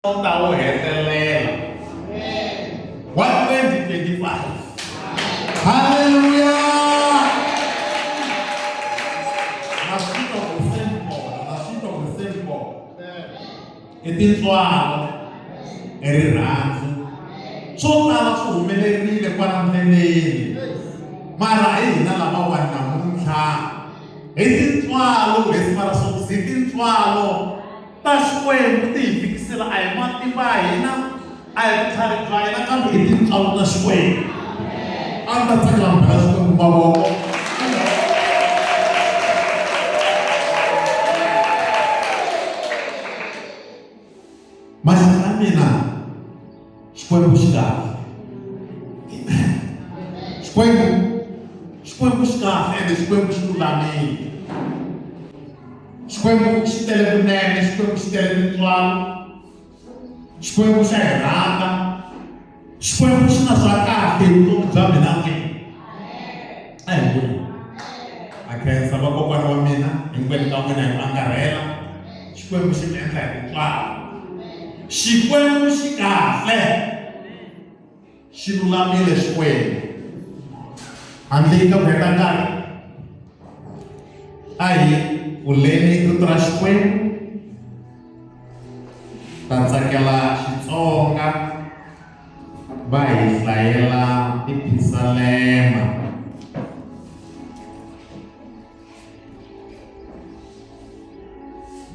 Ta wo hetelela wa 2025. Halleluya! Na swi twa ku se ni kona, na swi twa ku se ni kona. I tintswalo, i rirhandzu. Swo tala swi humelerile kwala ndleleni, mara hi hina lavawani namuntlha hi tintswalo, hi siva ra swo hi tintswalo Ta Xikwembu ti hi fikisela a hi matimba ya hina, a hi vutlhari bya hina, kambe i tintswalo ta Xikwembu. A ndzi ta tsakela ku bela Xikwembu mavoko. Maxaka ya mina, Xikwembu xi kahle. Amen. Xikwembu Xikwembu xi kahle ende Xikwembu xi lulamile. Xikwembu xi tele vunene, Xikwembu xi tele tintswalo, Xikwembu xa hi rhandza, Xikwembu xi na swa kahle hi vutomi bya mina n'wini. A hi vuli. A khensa vakokwana wa mina hinkwenu ka n'wina hi ku angarhela. Xikwembu xi mi endla hi tintswalo. Xikwembu xi kahle. Xi lulamile Xikwembu. Handle ka ku heta nkarhi, a hi pfuleni rito ra Xikwembu. Ta tsakela Xitsonga va hi hlayela tiphisalema.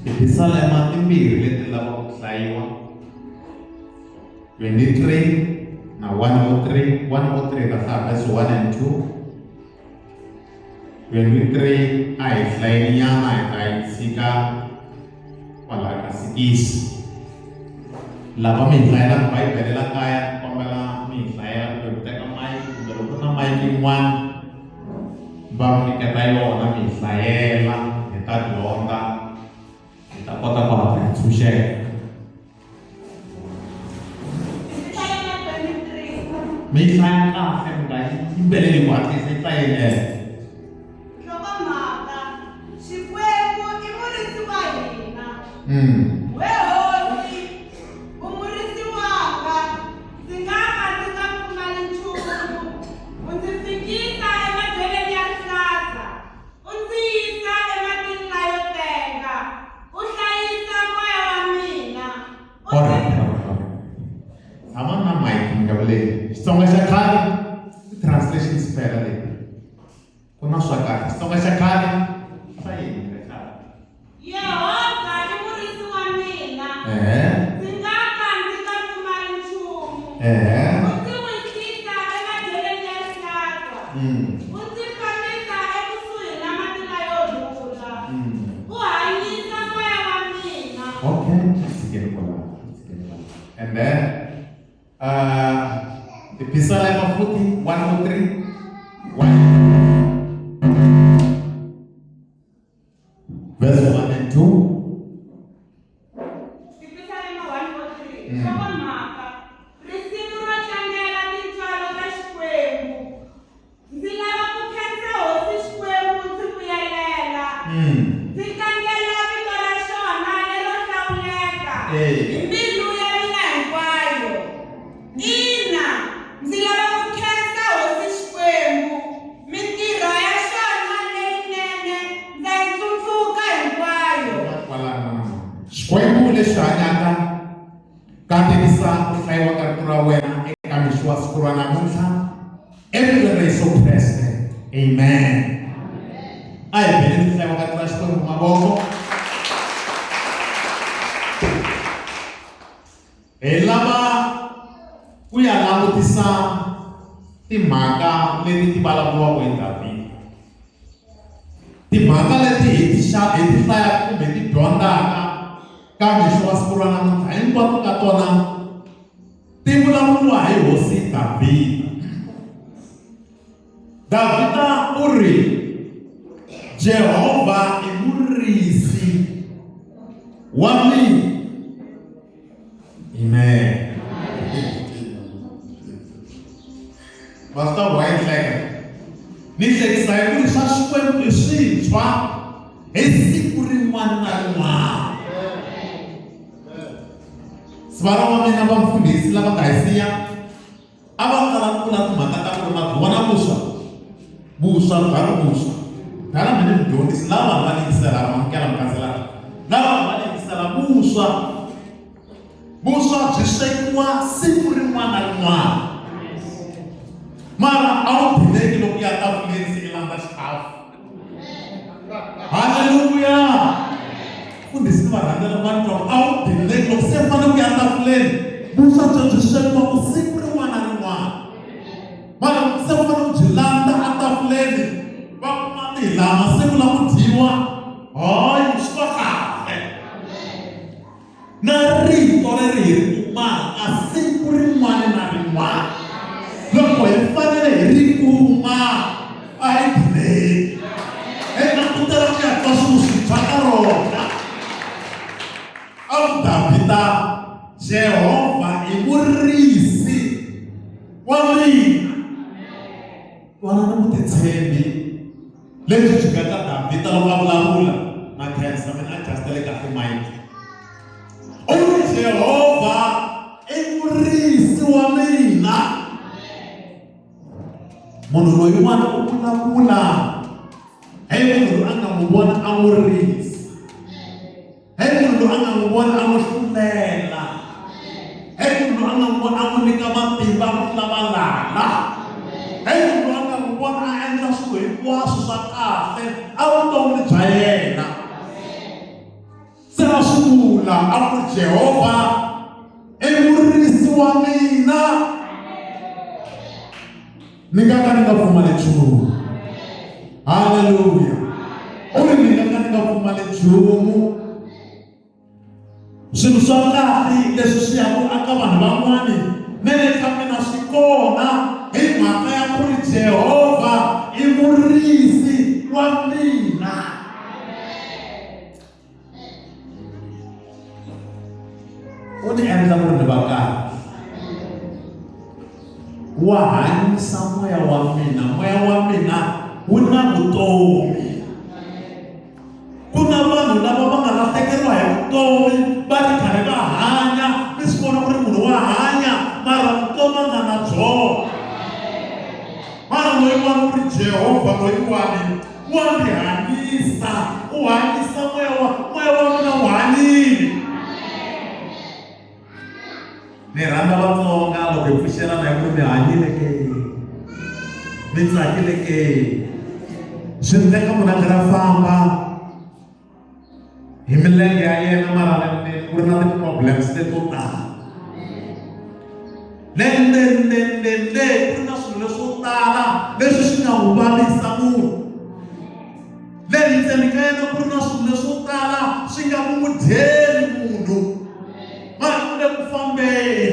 Tiphisalema timbirhi leti lavaka ku hlayiwa 23 na 103. 103 ta hlaya verse 1 and 2. 23 a hi hlayeni nyana hi ta yi tshika kwalaha ka sikisi. Lava mi hi hlayelaka Bibele la kaya ni kombela mi hi hlayela kumbe ku teka mayiki kumbe loko ku ri na mayiki yin'wana va mi nyiketa yona mi hi hlayela hi ta dyondza hi ta kota ku hatla hi tshunxeka. Mi yi hlaya kahle mi nga yi yimbeleli hi ku hatlisa yi hlayeni eh. Nhlokomhaka, Xikwembu i murisi wa hina. We Hosi, u murisi wanga, ndzi nga ka ndzi nga pfumali nchumu. U ndzi fikisa emadyelweni ya rihlaza, u ndzi yisa ematini layo tenga, u hlayisa moya wa mina. U All right, all right, all right. Tshama na mic mi nga vileli. Xitsonga xa khale i translations phela leti. Ku na swa kahle. Xitsonga xa khale swa yini ka Yehovha i murisi wa mina. Ehe. Ndzi nga ka ndzi nga pfumali nchumu. Ehe. U ndzi wisisa emadyelweni ya rihlaza. U ndzi fambisa ekusuhi na mati layo rhula. U hanyisa moya wa mina. Okay, tshikeni kwalaho. Tshikeni kwalaho. And then Tiphisalema futhi 103 1 verse 1 and 2. Tiphisalema 103 nhlokomhaka risimu ro tlangela tintswalo ta Xikwembu. Ndzi lava ku khensa Hosi Xikwembu ndzi vuyelela. Ndzi tlangela vito ra xona lero hlawuleka hi mbilu ya mina hinkwayo. Ina, ndzi lava ku khensa Hosi Xikwembu, mintirho ya xona leyinene ndza yi tsundzuka hinkwayo. Kwalano, Xikwembu lexi hanyaka, katekisa ku hlayiwa ka rito ra wena eka mixo wa siku ra namuntlha. Evitweni ra Yesu Kreste, amen. A hi beleni ku hlayiwa ka rito ra Xikwembu mavoko. Hi lava ku ya langutisa timhaka leti ti vulavuriwaka hi Davhida. Timhaka leti hi ti hi ti hlayaka kumbe ti dyondzaka ka mixo wa siku ra namuntlha hinkwato ka tona ti vulavuriwa hi hosi Davhida. Davhida u ri, Jehovha i murisi wa mina. Amen. Pastor wa yi hleka. Ni hlekisa hi ku ri swa Xikwembu i swintshwa hi siku rin'wana na rin'wana. Sivara wa mina va mfundhisi lava nga hi siya a va kala ku vula timhaka ta ku ri ma byi vona vuswa vuswa bya ri vuswa dala mina mudyondzisi lava vanhu va yingisela va amukela mukhanselara lava vanhu va yingisela vuswa vuswa byi swekiwa siku rin'wana na rin'wana mara a wu dineki loko ya tafuleni se i landza xihafu halleluya mfundhisi ni varhangela va twa a wu dineki loko se fanele ku ya tafuleni vuswa byo byi swekiwa ku siku rin'wana na rin'wana mara loko se u fanele ku byi landza etafuleni va kuma tilama se ku lava ku dyiwa hayi swi va kahle na rito leri hi ri kumaka siku rin'wana na rin'wana loko hi fanele hi ri kuma a hi dineki hi langutela ku ya twa swilo swintshwa ka rona a ku Davhida Jehovha i murisi wa mina twana ni vutitshembi lebyi byi nga ka Davhida loko a vulavula na khensa mina a adjustele kahle mike u ri Jehovha i murisi wa mina munhu loyiwani u vulavula hi munhu loyi a nga n'wi vona a n'wi risa Hi munhu loyi a nga n'wi vona a n'wi hlulela. Hi munhu loyi a nga n'wi vona a n'wi nyika matimba ku tlula valala. Hi munhu loyi a nga n'wi vona a endla swilo hinkwaswo swa kahle evuton'wini bya yena. Se a swi vula a ku Jehovha i murisi wa mina. Ni nga ka ni nga pfumali nchumu. Haleluya. U ri ni nga ka ni nga pfumali nchumu. Swilo swa kahle leswi swi yaka aka vanhu van'wani na le ka mina swi kona hi mhaka ya ku ri Jehovha i murisi wa mina. U ni endla ku ri ni va kahle wa hanyisa moya wa mina moya wa mina wu na vutomi ku na vanhu lava va nga lahlekeriwa hi vutomi va ri karhi va hanya mi swi vona ku ri munhu wa hanya mara vutomi a nga na byona mara loyiwani u ri jehovha loyiwani wa ndzi hanyisa u hanyisa moya wa moya wa mina wu hanyile ni rhandza vatsonga loko hi pfuxelana hi ku ri mi hanyile ke mi tsakile ke swi endleka munhu a karhi a famba hi milenge ya yena mara ku ri na ti-problems leto tala le le le le le ku ri na swilo leswo tala leswi swi nga n'wi vavisa munhu le ndzeni ka yena ku ri na swilo leswo tala swi nga ku n'wi dyeli munhu mara u le ku fambeni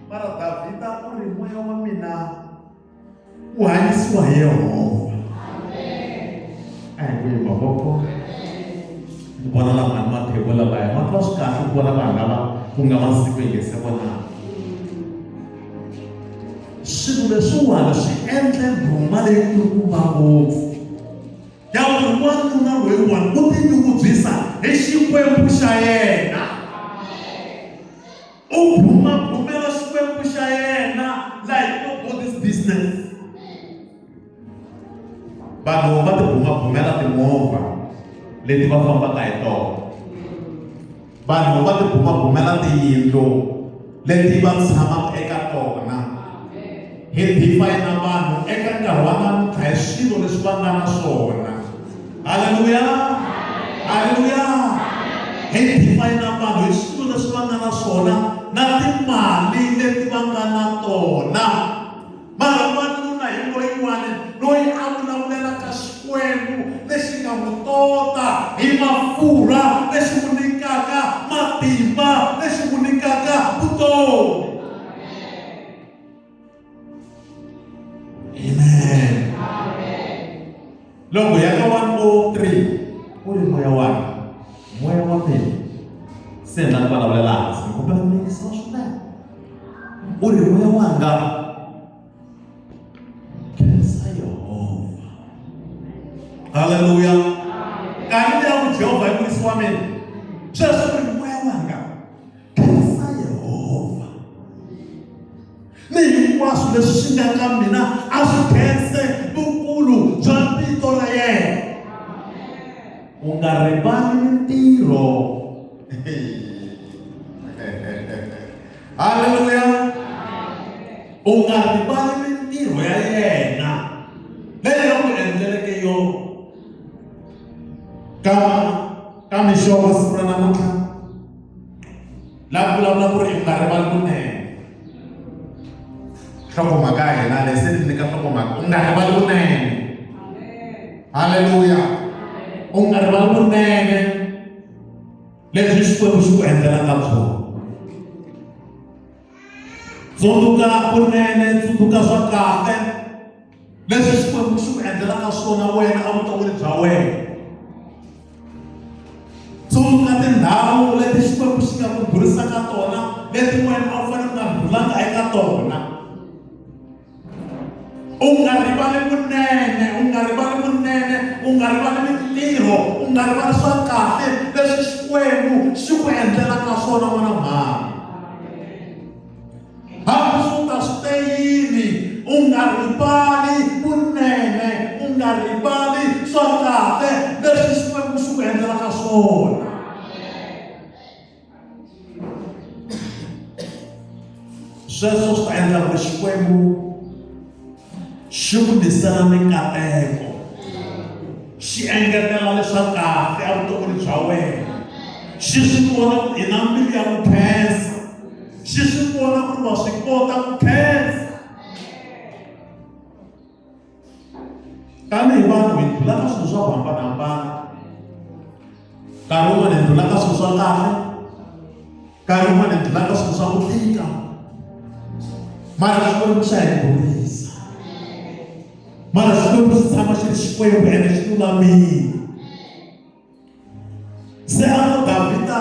mara Davhida u ri moya wa mina Ku hanyisiwa hi Yehovha. A hi ku mavoko. Ku vona lava ni matheko lavaya ma twa swi kahle ku vona vanhu lava ku nga masiku hi nge se vonaka. Swilo leswiwani swi endle ndhuma leyikulukumba ngopfu ya ku ri wanuna loyiwani u tinyungubyisa hi Xikwembu xa yena. U bumabumela Xikwembu xa yena like nobody's business. Vanhu va tibumabumela timovha leti va fambaka hi tona. Vanhu va tibumabumela tiyindlu leti va tshamaka eka tona. Hi define vanhu eka nkarhi wa namuntlha hi swilo leswi va nga na swona. Haleluya! Haleluya! Hi define vanhu hi swilo leswi va nga na swona na timali leti va nga na tona. Mara wanuna hi loyiwani loyi a vulavulelaka Xikwembu lexi nga n'wi tota hi mafurha lexi n'wi nyikaka matimba lexi n'wi nyikaka vutomi. Amen. Loko ya ka 103 u ri moya wa moya wa mina se na ku vulavulela hansi ni kombela mi yingisa swinene u ri moya wanga khensa Yehovha haleluya kani ni ya ku Jehovha i murisi wa mina sweswo u ri moya wanga khensa Ni hinkwaswo leswi swi nga ka mina a swi khense vukulu bya vito ra yena. U nga rivali mintirho. Haleluya! U nga rivali mintirho ya yena leyi a ku endleleke yona. Ka ka mixo wa siku ra namuntlha la ku vulavula ku ri u nga rivali vunene. Nhlokomhaka ya hina leyi se ni nyika nhlokomhaka u nga rivali vunene. Haleluya! U nga rivali vunene lebyi Xikwembu xi ku endlelaka byona. Tsundzuka vunene, tsundzuka swa kahle leswi Xikwembu xi ku endlelaka swona wena evuton'wini bya wena. Tsundzuka tindhawu leti Xikwembu xi nga ku burisaka tona leti wena a wu fanele u nga bulanga eka tona. U nga rivali vunene, u nga rivali vunene, u nga rivali mintirho, u nga rivali swa kahle leswi Xikwembu xi ku endlelaka swona n'wana mhani. Hambi swi ta swi te yini, u nga rivali vunene, u nga rivali swa kahle leswi Xikwembu xi ku endlelaka swona. Sweswo swi ta endla ku ri Xikwembu xi ku tisela mikateko, xi engetela leswa kahle evuton'wini bya wena, xi swi vona ku i na mbilu ya ku khensa, xi swi vona ku ri wa swi kota ku khensa. Tanihi vanhu hi ndlula ka swilo swa ku hambanahambana. Nkarhi wun'wana hi ndlula ka swilo swa kahle, nkarhi wun'wana hi ndlula ka swilo swa ku tika. Mara Xikwembu xa hi kurisa. Mara Xikwembu xi tshama xi ri Xikwembu ene xi lulamile. Se a ku Davhida,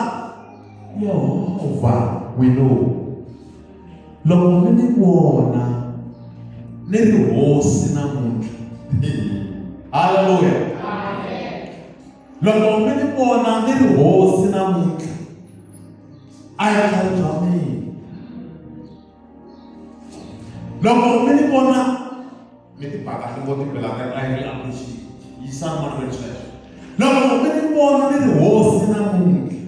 Yehovha n'wini, loko mi ni vona ni ri hosi namuntlha. Haleluya! Loko mi ni vona ni ri hosi namuntlha, a hi vutlhari bya mina. Loko mi ni vona mi ti ba kahle ngopfu phela ka a yi appreciate yisani mahlweni sweswo loko mi ni vona ni ri hosi namuntlha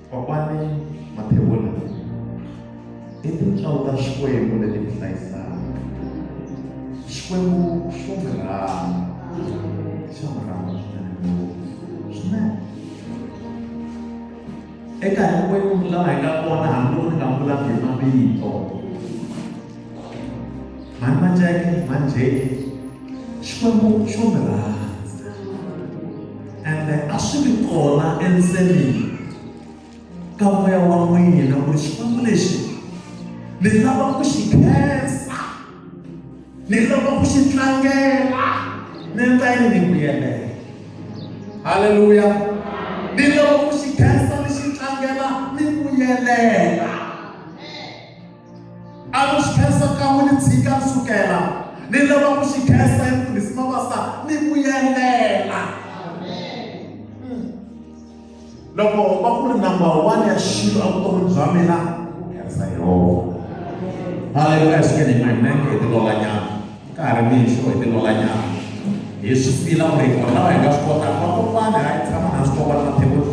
kokwani mathebula i tintswalo ta xikwembu leti mi hlayisaka xikwembu xo mi rhandza xa mi rhandza swinene ngopfu swinene Eka hinkwenu laha hi nga kona hambi loko ni nga vulanga hi mavito. Mhani Maceke, mhani Jeki, Xikwembu xo mi rhandza. Ende a swi vi kona endzeni ka moya wa n'wina ku ri Xikwembu lexi ni lava ku xi khensa, ni lava ku xi tlangela, ni endla yini ni vuyelela. Haleluya! Ni loko ku xi khensa ni xi tlangela ni vuyelela. A no xi khensa kan'we ni tshika ni sukela. Ni lava ku xi khensa hi mfundhisi Mabasa ni vuyelela. Loko va ku ri number one ya xilo evuton'wini bya mina ku khensa Yehovha. Haleluya swi hi minenge hi tilolanyana ka ha ri mixo hi tilolanyana hi swi fila ku ri kona lava hi nga swi kotaka vakokwani hayi tshama na swikokwana mathekulu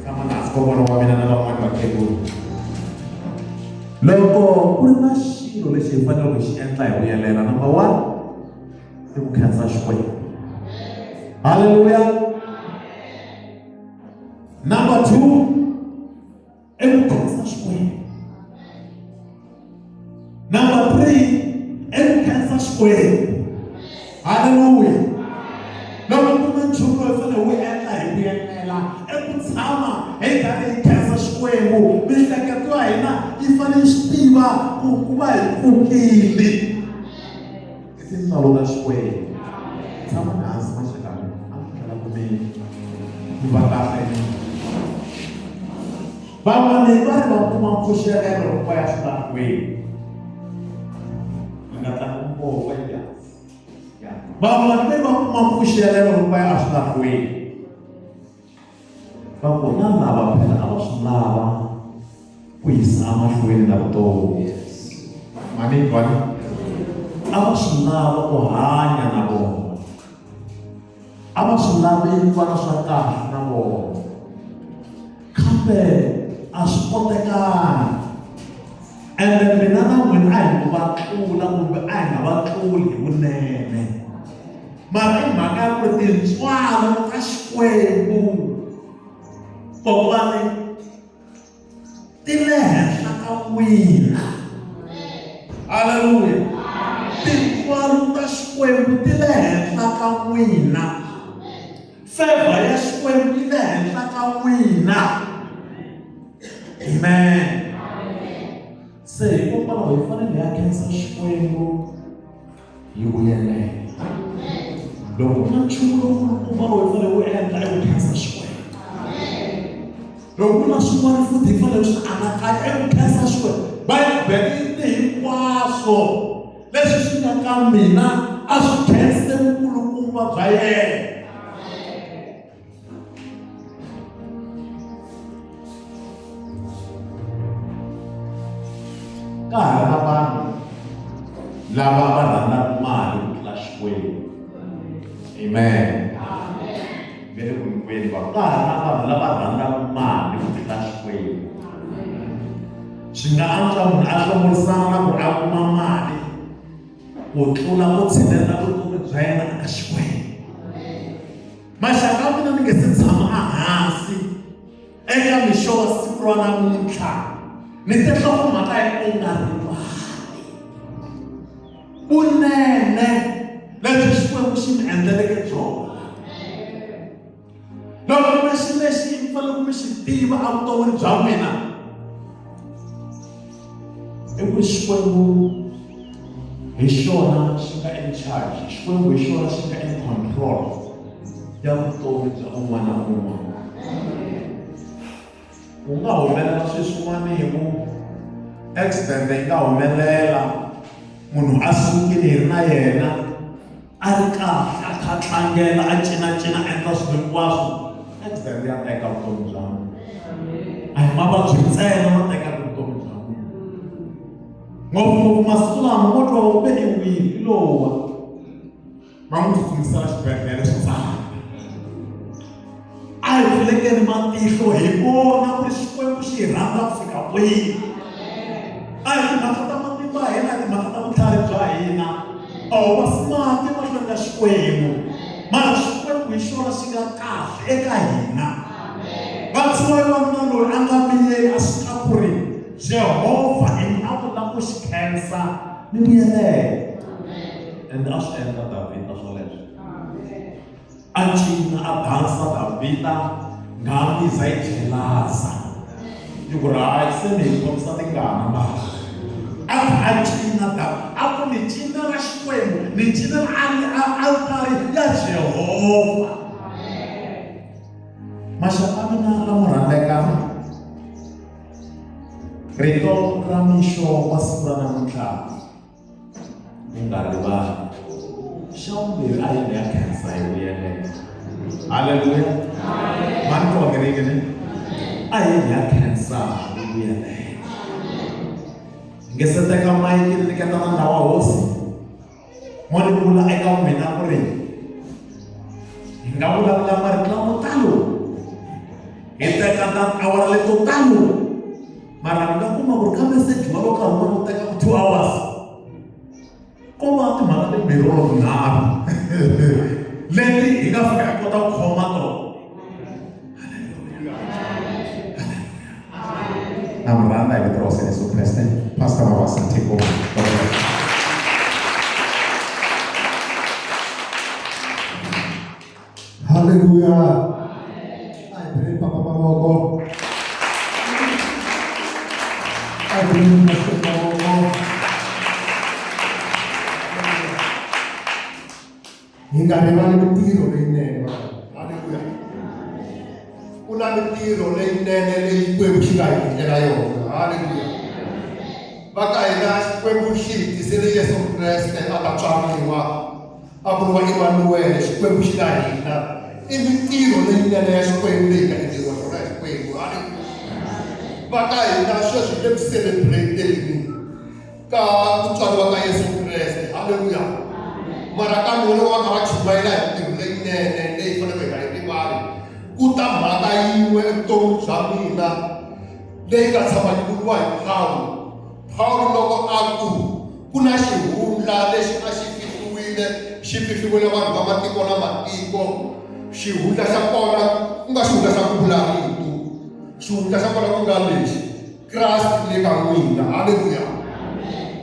tshama na swikokwana wa mina na van'wani vakhegula loko ku ri na xilo lexi hi faneleke hi xi endla hi vuyelela number one i ku khensa Xikwembu haleluya Number 2 i ku khensa Xikwembu. Number 3 i ku khensa Xikwembu. Haleluya. Loko ku na nchumu lowu hi fanele wu endla hi ku enela i ku tshama hi karhi hi khensa Xikwembu. Mihleketo ya hina yi fanele yi swi tiva ku ku va hi pfukile. I tintswalo ta Xikwembu. Tshama hansi maxaka ya mina, a mi tlhela ku mi mi va kahle. Van'wana va ri va kuma mpfuxelelo loko va ya swilahlweni. Mi nga tlangi ngopfu ya. Van'wana va ri va kuma mpfuxelelo loko va ya eswilahlweni. Va ku na lava phela a va swi lava. ku yisa emahlweni na vutomi. Mani twani? A va swi lava ku hanya na vona. A va swi lavi ku va na swa kahle na vona. Kambe a swi kotekanga. Ende mina na n'wina a hi ngo va tlula kumbe a hi nga va tluli hi vunene. Mara i mhaka ya ku ri tintswalo ta Xikwembu kokwani ti le henhla ka n'wina. Haleluya! Tintswalo ta Xikwembu ti le henhla ka n'wina. Favor ya Xikwembu yi le henhla ka n'wina. Amen. Se hikokwalaho hi fanele hi ya khensa Xikwembu hi vuyelela. Loko ku na nchumu lowukulukumba lowu hi fanele wu endla i ku khensa Xikwembu. Loko ku na swin'wana futhi hi fanele swi anakanya i ku khensa Xikwembu. Bibele yi te hinkwaswo leswi swi nga ka mina a swi khense vukulukumba bya yena. Ka ha ri na vanhu lava va rhandzaka mali ku tlula Xikwembu. Amen. Ve le ku nyikweni va ka ha ri na vanhu lava rhandzaka mali ku tlula Xikwembu. Swi nga antswa munhu a hlongorisana na ku ri a kuma mali ku tlula ku tshineta vutomi bya yena eka Xikwembu. Maxaka ya mina ni nge se tshama ehansi eka mixo wa siku ra namuntlha ni te nhlokomhaka ya u nga rivali vunene lebyi Xikwembu xi mi endleleke byona. Loko ku na xilo lexi mi faneleke mi xi tiva evuton'wini bya n'wina i ku Xikwembu hi xona xi nga in charge, Xikwembu hi xona xi nga in control ya vutomi bya un'wana na un'wana. Ku nga humelela swilo swin'wana hi ku accident yi nga humelela munhu a sukile hi ri na yena a ri kahle a kha a tlangela a cinacina a endla swilo hinkwaswo accident ya teka vutomi bya munhu a hi mavabyi ntsena ma tekaka vutomi bya munhu ngopfungopfu masiku lama mo twa u ve i wile i lowa va n'wi tsutsumisela xibedhlele swi tsana a hi pfulekeni matihlo hi vona ku ri Xikwembu xi hi rhandza ku fika kwihi a hi timhaka ta matimba ya hina timhaka ta vutlhari bya hina a ho va smart emahlweni ka Xikwembu mara Xikwembu hi xona xi nga kahle eka hina va tshiwa wanuna loyi a nga miyeli a swi ka ku ri Jehovha i a vula ku xi khensa ni vuyelela ende a swi endla Davhida swoleswo a cina a dansa Davhida ngamiza yi tlhelaza yi ku ri hayi se mi hi khomisa tingana ma a kha a cina da a ku ni cinela Xikwembu ni cinela altari ya Jehovha maxaka ya mina lamo rhandzeka rito ra mixo wa siku ra namuntlha U nga rivali. Xa vumbirhi a yi ya khensa hi vuyelela. Haleluya. Mani twa kereke ne? A yi ya khensa hi vuyelela. Nge se teka mayiki ni nyiketa nandza wa hosi. Mo ni vula eka n'wina ku ri hi nga vulavula marito lamo talo hi teka tiawara leto talo mara mi nga kuma ku ri ka meseji walowo nkarhi wun'wana wu tekaka 2 hours ko va timhaka timbirhi or tinharhu leti hi nga fika hi kota ku khoma tona. Na mi rhandza hi vito ra Hosi Yesu Kreste. Pastor Mabasa, take over. God bless. Haleluya. A hi beleni papa mavoko. A hi beleni pastor mavoko. Hi nga rivali mintirho leyinene vanhu. Haleluya. Ku na mintirho leyinene leyi Xikwembu xi nga hi endlela yona. Haleluya. Va ka hina Xikwembu xi hi tisele Yesu Kreste a ta tswariwa a vuriwa Emanuwele, Xikwembu xi na hina. I mintirho leyinene ya Xikwembu leyi nga endleriwa yona hi Xikwembu. Haleluya. Va ka hina sweswi hi le ku celebrate-eni ka ku tswariwa ka Yesu Kreste. Haleluya! Mara kambe loko va kha va chumayela hi mintirho leyinene leyi faneleke hi nga yi rivali, ku ta mhaka yin'we evuton'wini bya mina leyi nga tshama yi vuriwa hi Pawulo. Pawulo loko a ku ku na xihundla lexi a xi fihliwile, xi fihliwile vanhu va matiko na matiko, xihundla xa kona ku nga xihundla xa ku vula rito, xihundla xa kona ku nga lexi, Kreste u le ka n'wina. Haleluya!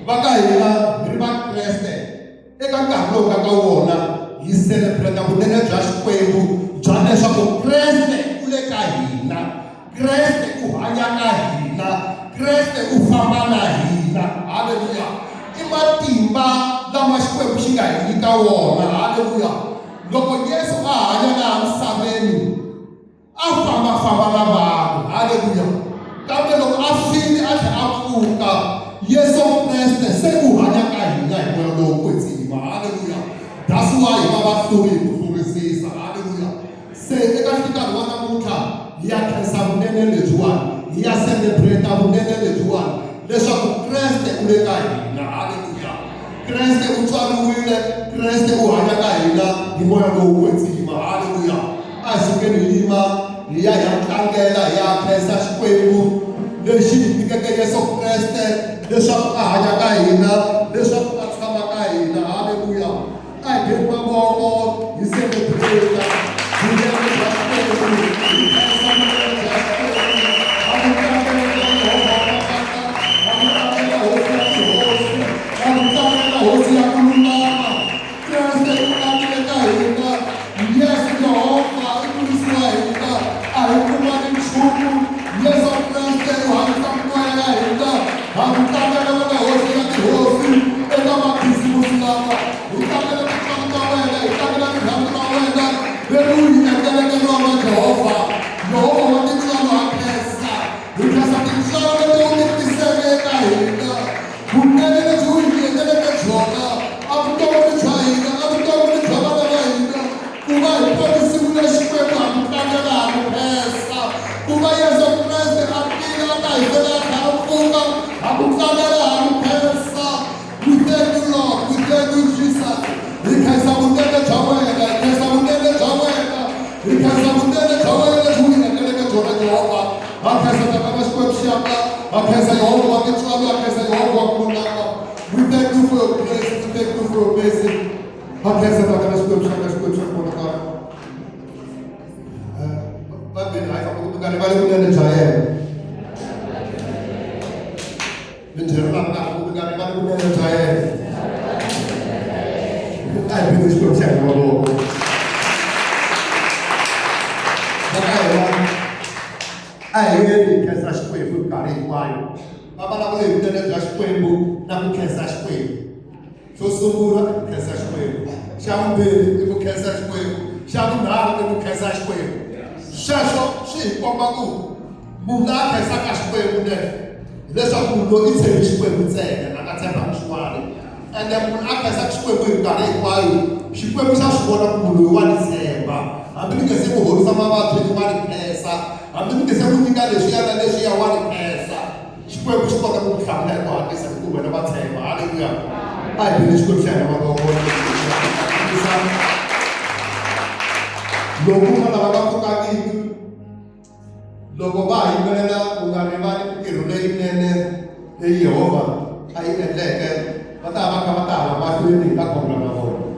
Va ka hina hi ri Vakreste eka nkarhi lowu nga ka wona hi celebrate vunene bya Xikwembu bya leswaku Kreste u le ka hina, Kreste u hanya ka hina, Kreste u famba na hina. Haleluya! I matimba lama Xikwembu xi nga hi nyika wona. Haleluya! Loko Yesu a hanya laha misaveni a fambafamba na vanhu halleluya kambe loko a file a tlhela a pfuka yesu kreste se u hanya ka hina hi moya lowo kwetsima halleluya that's why hi va vahluri hi ku hlurisisa halleluya se eka nhlikani wa namuntlha hi ya khensa vunene lebyiwani hi ya celebrate vunene lebyiwani leswaku kreste u le ka hina halleluya kreste u tswariwile kreste u hanya ka hina hi moya lowo kwetsima halleluya A hi sukeni hi yima hi ya hi ya tlangela hi ya khensa Xikwembu lexi hi nyikeke Yesu Kreste leswaku a hanya ka hina leswaku a tshama ka hina haleluya a hi beni mavoko hi celebrate vunene bya Xikwembu hi khensa vunene bya Xikwembu ha ku tlangela Yehovha wa mavandla ha ku tlangela hosi ya tihosi ha ku tlangela hosi ya ku lulama Kreste u akile ka hina. Yesu Yehovha i murisi wa hina, a hi pfumali nchumu. Yesu Kreste u hanyisa mimoya ya hina. Ha ku tlangela wena Hosi ya tihosi eka makhisimusi lama. Hi tlangela tintswalo ta wena, hi tlangela rirhandzu ra wena leri u hi endleleke rona Jehovha. Yehovha wa tintswalo ha khensa. Hi khensa tintswalo leti u ti tiseke eka hina. Vunene lebyi u hi endleleke byona evuton'wini bya hina, evuton'wini bya vana va hina, ku va hi ponisiwile Xikwembu ha ku tlangela, ha ku khensa. Ku va Yesu Kreste a tile a ta hi fela a tlhela a pfuka, ha ku tlangela, ha ku khensa. We thank you Lord, we thank you Jesus. Hi khensa vunene bya wena, hi khensa vunene bya wena, hi khensa vunene bya wena lebyi u hi endleleke byona Jehovha. Ha khensa Tatana Xikwembu xanga, ha khensa Yehovha wa tintswalo, ha khensa Yehovha wa ku lulama. We thank you for your grace, we thank you for your mercy. Ha khensa Tatana Xikwembu xanga, Xikwembu xa ku vonakala. Va beni hayi famba ku nga rivali vunene bya yena. Mi byela la nga ku nga rivali vunene bya yena. A hi beni Xikwembu xa hina mavoko. Va ka hina a hi yeni hi khensa Xikwembu minkarhi hinkwayo. Va vulavula hi vunene bya Xikwembu na ku khensa Xikwembu. Xo sungula i ku khensa Xikwembu, xa vumbirhi i ku khensa Xikwembu, xa vunharhu i ku khensa Xikwembu. Sweswo swi hi komba ku munhu la khensaka Xikwembu ne hileswaku munhu loyi i tshembi Xikwembu ntsena a nga tshembanga xin'wana. Ende munhu a khensaka Xikwembu hi minkarhi hinkwayo, Xikwembu xa swi vona ku munhu loyi wa ni tshemba. Hambi ni nge se n'wi horisa mavabyi wa ni khensa, hambi ni nge se n'wi nyika leswiya na leswiya wa ni khensa. Xikwembu xi kota ku ku hlamula hi ku hatlisa hi ku wena wa tshemba. Haleluya! A hi beni Xikwembu xa hina mavoko. Loko ku lava va pfukangiki, loko va ha yimbelela u nga rivali mintirho leyinene leyi Yehovha a yi endleke, va ta va kha va ta hala mahlweni hi ta khongela na vona.